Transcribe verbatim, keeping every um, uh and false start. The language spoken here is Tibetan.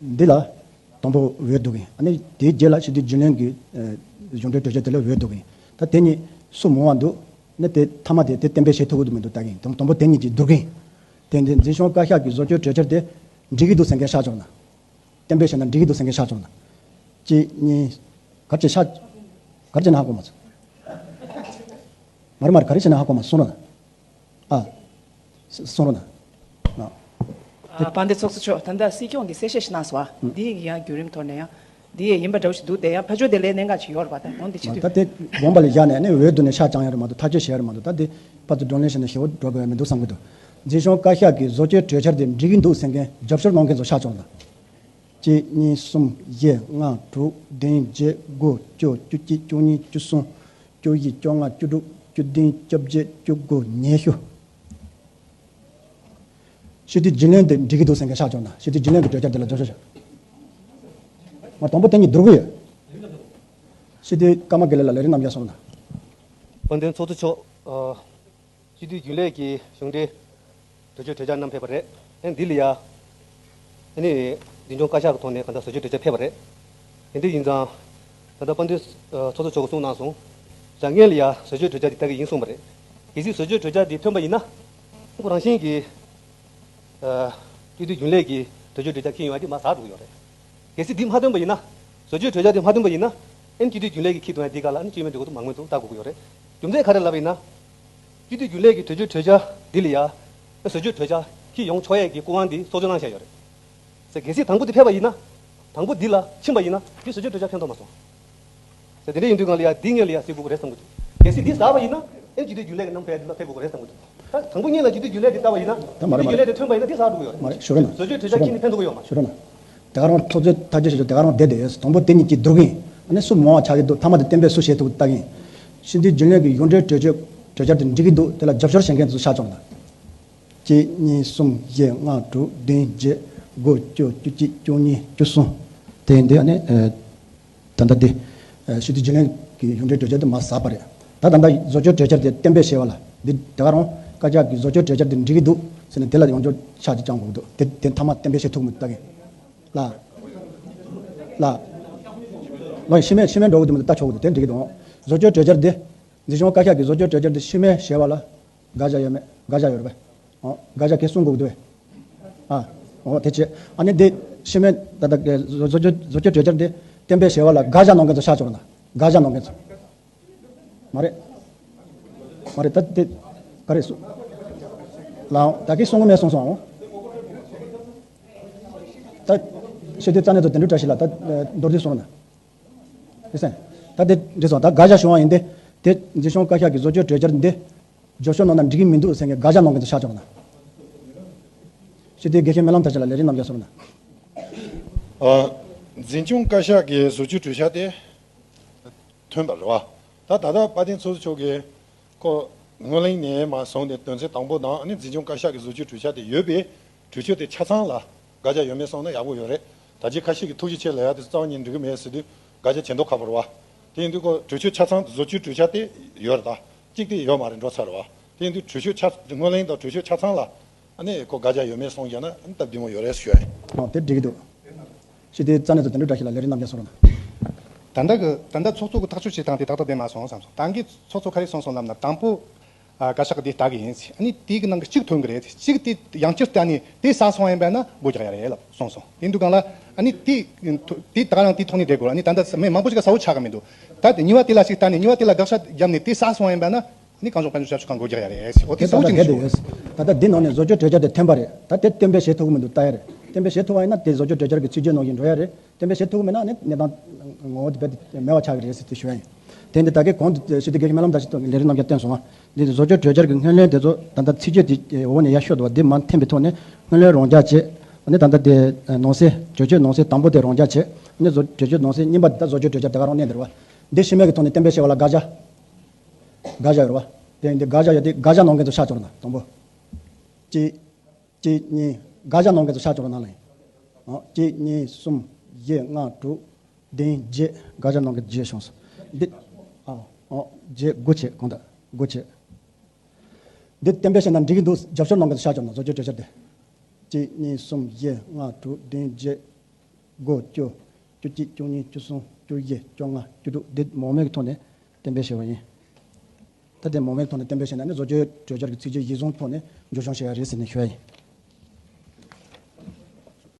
འདི་ལ་དང་པོ་འོས་འདུག་གིན། ཨ་ནི་དེའི་རྗེས་ལ་ཕྱི་དྲིལ་རྒྱུན་ལས་ཀྱི་ཨ་གཞུང་འབྲེལ་གྲོས་འཆར་དེ་ལ་འོས་འདུག་གིན། ད་དེ་གཉིས་སུ་མང་བ་འདུག་ན་དེ་མཐའ་མ་དེ་དེ་གཏན་འབེབས་བྱེད་ཐུབ་ཀྱི་འདུག་མི་འདུག་ལྟ་གིན། དང་དང་པོ་དེ་གཉིས་ཀྱིས་བསྡུར་གིན། དེ་འདི་འཛིན་སྐྱོང་བཀའ་ཤག་གི་བཟོ་བཅོས་གྲོས་འཆར་དེ་འགྲིག་གི་འདུག་ཟེར་མཁན་ཤག་བྱུང་ན། གཏན་འབེབས་བྱས་ན་འགྲིག་གི་འདུག་ཟེར་མཁན་ཤག་བྱུང་ན། གཅིག་གཉིས། ག་རེ་བྱས་ཤག་ག་རེ་བྱས་ན་ཧ་གོ་མ་སོང་། མ་རེད་མ་རེད། ག་རེ་བྱས་ན་ཧ་གོ་མ་སོང་ར། ཨ། ས་སོང་ར་ན། ཨ། ཨ། དཔལ་ལྡན་ཚོགས་གཙོ་མཆོག་ད་ལྟ་སྲིད་སྐྱོང་གིས་གསལ་བཤད་ཞིག་གནང་སོང་བ། ཨ། འདི་ཡི་གི་ཡང་བརྒྱུད་རིམ་ཐོག་ནས་ཡང་འདི་ཡི་ཡིན་པ་འདྲ་བོ་ཞིག་འདུག་དེ་ཡང་ཕར་ཕྱོགས་དེ་ལས་གནད་འགག་ཅིག་ཡོད་རེད་པ། ད་དོན་དེ་ཕྱི་མ། ད་དེ་དགོངས་པ་ལ་བཞག་ནས་ནི་འོས་བསྡུ་ནས་ཤག་བཅང་ཡ་རེད་མ་གཏོགས་ཐག་གཅོད་བྱེད་ཡ་རེད་མ་གཏོགས། ད་དེ་ཕར་ཚུར་བགྲོ་གླེང་བྱས་ནས་ཞེ་པོ་འགྲོ་དགོས་ཡ་མི་འདུག་བསམ་གྱི་འདུག་འཛིན་སྐྱོང་བཀའ་ཤག་གི་བཟོ་བཅོས་གྲོས་འཆར་དེ་འགྲིག་གི་འདུག་ཟེར་མཁན་རྒྱབ་སྐྱོར་གནང་མཁན་ཚོ་ཤག་བཅོག་དང་། གཅིག་གཉིས་གསུམ་བཞི་ལྔ་དྲུག་བདུན་བརྒྱད་དགུ་བཅུ་བཅུ་གཅིག་བཅུ་གཉིས་བཅུ་གསུམ་བཅུ་བཞི་བཅོ་ལྔ་བཅུ་དྲུག་བཅུ་བདུན་བཅོ་བརྒྱད་བཅུ་དགུ་ཉི་ཤུ། ཕྱི་དྲིལ་རྒྱུན་ལས་དེ་འགྲིག་གི་འདུག་ཟེར་མཁན་ཤག་བཅོག་དང་། ཕྱི་དྲིལ་རྒྱུན་ལས་ཀྱི་གྲོས་འཆར་དེ་ལ་རྒྱབ་སྐྱོར་ཤག་མ་དང་པོ་དེ་གཉིས་བསྡུར་གི་ཡོད། ཕྱི་དྲིལ་ཀརྨ་དགེ་ལེགས་ལ་ལས་རིམ་རྣམས་རྒྱབ་སོང་དང་། དཔལ་ལྡན་ཚོགས་གཙོ་མཆོག་ཨ། སྤྱི་འཐུས་རྒྱུན་ལས་ཀྱི་གཞུང་འབྲེལ་གྲོས་ཆོད་གྲོས་འཆར་རྣམས་ཕེབས་པ་རེད། ཨ་ནི་འདི་ལ་ཡ། ཨ་ནི་འཛིན་སྐྱོང་བཀའ་ཤག་གི་ཐོག་ནས་གང་ལྟར་བཟོ་བཅོས་གྲོས་འཆར་ཕེབས་པ་རེད། དེ་འདྲ་ཡིན་ཙང་། ད་ལྟ་དཔལ་ལྡན་ཚོགས་གཙོ་མཆོག་གིས་གསུངས་གནང་སོང་། བྱ་ངན་ལ་ཡ་བཟོ་བཅོས་གྲོས་འཆར་འདི་ལྟ་གི་ཡིན་གསུངས་པ་རེད། གལ་སྲིད་བཟོ་བཅོས་གྲོས་འཆར་འདི་ཐོན་པ་ཡིན་ན། ཁོ་རང་བཞིན་གྱིས། ཨ། སྤྱི་འཐུས་རྒྱུན་ལས་ཀྱི་གྲོས་ཆོད་གྲོས་འཆར་འཁྱེར་ཡོང་ཡ་དེ་མར་ཟག་འགྲོ་གི་ཡོད་རེད། གལ་སྲིད་འདི་མ་ཐོན་པ་ཡིན་ན། བཟོ་བཅོས་གྲོས་འཆར་འདི་མ་ཐོན་པ་ཡིན་ན། ཨེན་སྤྱི་འཐུས་རྒྱུན་ལས་ཀྱིས་འཁྱེར་ཐུབ་ཡ་འདི་ག་ལ་ཨ་ནི་སྤྱི་མོས་འགྲོ་གི་འདུག་མང་མོས་འདུག་ལྟ་དགོས་ཀྱི་ཡོད་རེད། རྒྱུ་མཚན་ག་རེ་ལབ་པ་ཡིན་ན། སྤྱི་འཐུས་རྒྱུན་ལས་ཀྱི་གྲོས་ཆོད་གྲོས་འཆར་འདི་ལ་ཡ། བཟོ་བཅོས་གྲོས་འཆར་འཁྱེར་ཡོང་ཆོག་ཡས་ཀྱི་སྐུ་དབང་འདི་གསོལ་སྩོལ་གནང་བཞག་ཡོད་རེད། ཟེར་གལ་སྲིད་དང་པོ་འདི་ཕེབས་པ་ཡིན་ན། དང་པོ་འདི་ལ་ཕྱིན་པ་ཡིན་ན་འདི་བཟོ་བཅོས་གྲོས་འཆར་ཕན་ཐོགས་མ་སོང་། ཟེར་དེ་འདྲ་ཡིན་དུས་སྒང་ལ་ཡ་འདི་སྔོན་ལ་ཡ་ཟེར་དགོས་ཀྱི་རེད་བསམ་གྱི་འདུག་གལ་སྲིད་འདི་ཟག་པ་ཡིན་ན་ཨེ་སྤྱི་འཐུས་རྒྱུན་ལས་ཀྱི་རྣམ་པ་འདི་ལ་ཕེབས་དགོས་ཀྱི་རེད་བསམ་གྱི་འདུག་ད་དང་པོ་ཉིད་ལ་སྤྱི་འཐུས་རྒྱུན་ལས་འདི་བལྟ་བ་ཡིན་ན། ད་མ་རེད་མ་རེད། སྤྱི་འཐུས་རྒྱུན་ལས་འདི་ཐོན་པ་ཡིན་ན་འདི་ཟག་འགྲོ་གི་ཡོད་རེད། ཞུ་རོགས་གནང་། བཟོ་བཅོས་གྲོས་འཆར་ཁྱེར་ནས་ཕན་ཐོགས་ཀྱི་ཡོད་མ་རེད། ཞུ་རོགས་གནང་། དེ་ག་རང་ཐོག་བརྩེགས་ཐག་གཅོད་བྱེད་ཆོག་དེ་ག་རང་བསྡད་དེ་ཡོད། དང་པོ་དེ་གཉིས་ཀྱིས་བསྡུར་གི་ཡིན། ཨ་ནི་སུ་མང་བ་ཆགས་ཀྱི་འདུག་མཐའ་མ་དེ་གཏན་འབེབས་སུ་བྱེད་ཐུབ་ལྟ་གི་ཡིན། སྤྱི་འཐུས་རྒྱུན་ལས་ཀྱི་གཞུང་འབྲེལ་གྲོས་ཆོད་གྲོས་འཆར་དེ་འགྲིག་གི་འདུག་དེ་ལ་རྒྱབ་སྐྱོར་བྱེད་མཁན་ཚོ་ཤག་བཅོག་དང་། གཅིག་གཉིས་གསུམ་བཞི་ལྔ་དྲུག་བདུན་བརྒྱད་དགུ་བཅུ་བཅུ་གཅིག་བཅུ་གཉིས་བཅུ་གསུམ། དེ་ཡིན་དུས་ཨ་ནི། ད་ལྟ་འདི། ཨ། སྤྱི་འཐུས་རྒྱུན་ལས་ཀྱི་གཞུང་འབྲེལ་གྲོས་འཆར་དེ་མར་ཟག་པ་རེད། ད་ད་ལྟ་བཟོ་བཅོས་གྲོས་འཆར་དེ་གཏན་འབེབས་བྱས་པ་ལ་འདི་དེ་ག་རང་བཀའ་ཤག་གི་བཟོ་བཅོས་གྲོས་འཆར་དེ་འགྲིག་གི་འདུག་ཟེར་ནས་དེ་ལ་ཡོངས་ཁྱབ་ཤག་ཅིག་བཅང་དགོས་ཀྱི་འདུག་དེ་དེ་མཐའ་མ་གཏན་འབེབས་བྱེད་ཐུབ་མི་ལྟ་གི། ལ། ལ་ཡིན་ཕྱི་མས་ཕྱི་མས་འགྲོ་གི་འདུག་མི་འདུག་ལྟ་ཆོག་གི་འདུག་དེ་འགྲིག་གི་འདུག་བཟོ་བཅོས་གྲོས་འཆར་དེ། འཛིན་སྐྱོང་བཀའ་ཤག་གི་བཟོ་བཅོས་གྲོས་འཆར་དེ་ཕྱི་མས་བྱས་པ་ལ། དགག་བྱ་ཡོད་མེད། དགག་བྱ་ཡོད་རེད་པས། ཨོ། དགག་བྱ་ཁྱེད་གསུང་དགོས་ཀྱི་འདུག་པས། ཨ། ཨོ་དེ་བྱས། ཨ་ནི་འདི་ཕྱི་མས་ད་ལྟ་བཟོ་བཅོས་བཟོ་བཅོས་གྲོས་འཆར་འདི་གཏན་འབེབས་བྱས་པ་ལ་དགག་བྱ་གནང་མཁན་ཚོ་ཤག་བཅོག་རོགས་གནང་། དགག་བྱ་གནང་མཁན་ཚོ། མ་རེད། མ་རེད་ད་འདི། ག་རེ་གསུང་། ལའང་ད་གིན་གསུང་གི་མེད་གསུངས་སོང་ཨོ། ད། ཤེས་དུས་རྩ་ནས་ཚོ་དེ་འདྲ་བཀྲ་ཤིས་ལགས་ད་མདོར་བསྡུས་གསུངས་རོགས་གནང་། ཨེ་སེ། ད་དེ་འདྲ་སོང་ད་དགག་བྱ་ཞུ་བ་ཡིན་ཏེ། དེ་འཛིན་སྐྱོང་བཀའ་ཤག་གི་བཟོ་བཅོས་གྲོས་འཆར་འདི། རྒྱབ་སྐྱོར་གནང་ན་འགྲིག་གི་མི་འདུག་ཟེར་མཁན་དགག་བྱ་གནང་མཁན་ཚོ་ཤག་བཅོག་རོགས་གནང་། སྤྱི་འཐུས་དགེ་བཤེས་སྨོན་ལམ་མཐར་ཕྱིན་ལགས་ལས་རིམ་རྣམས་རྒྱབ་སྐྱོར་གནང་། ཨ། འཛིན་སྐྱོང་བཀའ་ཤག་གི་བཟོ་བཅོས་གྲོས་འཆར་དེ་ཐོན་པ་རེད་བ། ད་ད་ལྟ་དཔལ་ལྡན་ཚོགས་གཙོ་མཆོག་གིས་ཁོ་སྔོན་གླེང་ནས་མར་བཟུང་ནས་དོན་ཚན་དང་པོ་དང་ཨ་ནི་འཛིན་སྐྱོང་བཀའ་ཤག་གི་བཟོ་བཅོས་གྲོས་འཆར་དེ་ཡོད་པའི་གྲོས་ཆོད་དེ་ཆ་ཚང་ལ་དགག་བྱ་ཡོད་མེད་གསུངས་ན་ཡག་པོ་ཡོད་རེད། ད་ཅི་ཁ་ཤས་ཀྱིས་ཐུགས་རྗེ་ཆེ་ལབ་ཡ་དེ་རྩ་བ་ཉིད་འགྲིག་གི་མེད་ཟེར་དུས་དགག་བྱ་བྱེད་མདོག་ཁ་པོ་རེད་བ། དེ་ཡིན་དུས་ཁོ་གྲོས་ཆོད་ཆ་ཚང་བཟོ་བཅོས་གྲོས་འཆར་དེ་ཡོད་རེད་ད། གཅིག་དེ་ཡོད་མ་རེད་འགྲོ་ཚར་རེད་བ། དེ་ཡིན་དུས་གྲོས་ཆོད་ཆ་སྔོན་གླེང་དང་གྲོས་ཆོད་ཆ་ཚང་ལ་ཨ་ནི་ཁོ་དགག་བྱ་ཡོད་མེད་གསུངས་བཞག་ན་ཨ་ནི་སྟབས་བདེ་མོ་ཡོད་རེད་ཞུ་ཡ་ཡིན། ཨོ་དེ་འགྲིག་གི་འདུག་སྤྱི་འཐུས་རྩ་ནས་ཚོ་དོན་གྲུབ་བཀྲ་ཤིས་ལགས་ལས་རིམ་རྣམས་རྒྱབ་སྐྱོར་གནང་། ད་ལྟ་གི་ད་ལྟ་ཚོགས་གཙོ་གི་ཐག་གཅོད་བྱེད་སྟངས་དེ་ཏག་ཏག་བསྡད་མ་སོང་བསམ་སོང་། ད་གིན་ཚོགས་གཙོ་ག་རེ་གསུངས་སོང་ལབ་ན་དང་པོ། ཨ། བཀའ་ཤག་གིས་དེ་ལྟ་གི་ཡིན་ཟེར། ཨ་ནི་དེ་གི་ནང་གི་གཅིག་ཐོན་གི་རེད་ཟེར། གཅིག་དེ་ཡང་བསྐྱར་ལྟ་ནས་དེ་ཟག་སོང་བ་ཡིན་པ་ན་སྒོ་རྒྱག་ཡ་རེད་ལབ་གསུངས་སོང་། དེ་འདུག་གང་ལ་ཨ་ནི་དེ་དེ་ད་ག་རང་དེ་ཐོག་ནས་བསྡད་དགོས་ར། ཨ་ནི་ད་ལྟ་མི་མང་པོ་ཞིག་ག་གསལ་བོ་ཆགས་གི་མི་འདུག་ད་དེ་གཉིས་པ་དེ་ལ་གཅིག་ལྟ་ནས་གཉིས་པ་དེ་ལ་དགག་བྱ་བརྒྱབ་ནས་དེ་ཟག་སོང་བ་ཡིན་པ་ན། ནི་གངས་ལྗོངས་དཔལ་འབྱོར་ཞབས་ཞུ་ཁང་སྒོ་རྒྱག་ཡ་རེད་ཟེར། འོ་དེ་དེ་གསལ་བོ་ད་ཅིག་གལ་ཏེ་ཞུ། ཡོད། ད་ལྟ་འདི་ནང་ནས་བཟོ་བཅོས་གྲོས་འཆར་དེ་ཐོན་པ་རེད། ད་དེ་གཏན་འབེབས་བྱེད་ཐུབ་ཀྱི་མི་འདུག་ལྟ་ཡ་རེད། གཏན་འབེབས་བྱེད་ཐུབ་པ་ཡིན་ན་དེ་བཟོ་བཅོས་གྲོས་འཆར་གྱི་ཚིག་བརྗོད་ནང་བཞིན་འགྲོ་ཡ་རེད། གཏན་འབེབས་བྱེད་ཐུབ་ཀྱི་མེད་ན་ནི་གནས་སྟངས་ངོ་བོ་དེ་རྦད་དེ་མེད་པ་ཆགས་ཀྱི་རེད་ཟེར་དེ་ཞུ་ཡ་ཡིན། དེ་འདི་ད་གིན་གོང་དུ་སྤྱི་འཐུས་དགེ་བཤེས་སྨོན་ལམ་དར་ཞིང་ལགས་ཀྱིས་ལས་རིམ་རྣམས་ཀྱང་བསྟན་སོང་ང་། འདི་བཟོ་བཅོས་གྲོས་འཆར་གྱི་སྔོན་གླེང་དེ་ཚོ་ད་ལྟ་ཚིག་བརྗོད་དེ་འོག་ནས་ཡར་ཤོད་འདུག་བ། འདི་མར་འཐེན་པའི་ཐོག་ནས་སྔོན་གླེང་རང་འཇགས་བྱས། ཨ་ནི་ད་ལྟ་དེ་ནང་གསེས་གྲོས་ཆོད་ནང་གསེས་དང་པོ་དེ་རང་འཇགས་བྱས། ཨ་ནི་བཟོ་གྲོས་ཆོད་ནང་གསེས་གཉིས་པ་དེ་ད་བཟོ་བཅོས་གྲོས་འཆར་དེ་ག་རང་གནས་འདིར་བ། འདི་ཕྱི་མའི་གི་ཐོག་ནས་གཏན་འབེབས་བྱས་པ་ལ་དགག་བྱ། དགག་བྱ་ཡོད་རེད་བ། དེ་ཡིན་དུས་དགག་བྱ་ཡོད་དེ་དགག་བྱ་གནང་མཁན་ཚོ་ཤག་བཅོ་ལ་དང་པོ། གཅིག་གཅིག་གཉིས། དགག་བྱ་གནང་མཁན་ཚོ་ཤག་བཅོ་ལ་ནང་ལ་ཡིན། ཨོ། གཅིག་གཉིས་གསུམ་བཞི་ལྔ་དྲུག་བདུན་བརྒྱད། དགག་བྱ་གནང་མཁན་བརྒྱད་བྱུང་སོང་། འདི། ཨ། ཨོ། བརྒྱད་དགུ་བྱས་གང་ལྟར་དགུ་བྱས། འདི་གཏན་འབེབས་བྱས་ན་འགྲིག་གི་འདུག་རྒྱབ་སྐྱོར་གནང་མཁན་ཚོ་ཤག་བཅོ་ལ་བཟོ་བཅོས་གྲོས་འཆར་དེ། གཅིག་གཉིས་གསུམ་བཞི་ལྔ་དྲུག་བདུན་བརྒྱད། དགུ། བཅུ། བཅུ་གཅིག། བཅུ་གཉིས། བཅུ་གསུམ། བཅུ་བཞི། བཅོ་ལྔ། བཅུ་དྲུག་འདི་མང་མོས་ཀྱི་ཐོག་ནས་གཏན་འབེབས་བྱས་པ་ཡིན། ད་དེ་མང་མོས་ཀྱི་ཐོག་ནས་གཏན་འབེབས་བྱས་ན་ནི་བཟོ་བཅོས་གྲོས་འཆར་གྱི་ཚིག་བརྗོད་གཞིར་བཟུང་ཐོག་ནས་འགྲོ་སོང་བྱས་པ་རེད་ཟེར་ནས་ཞུ་བ་ཡིན།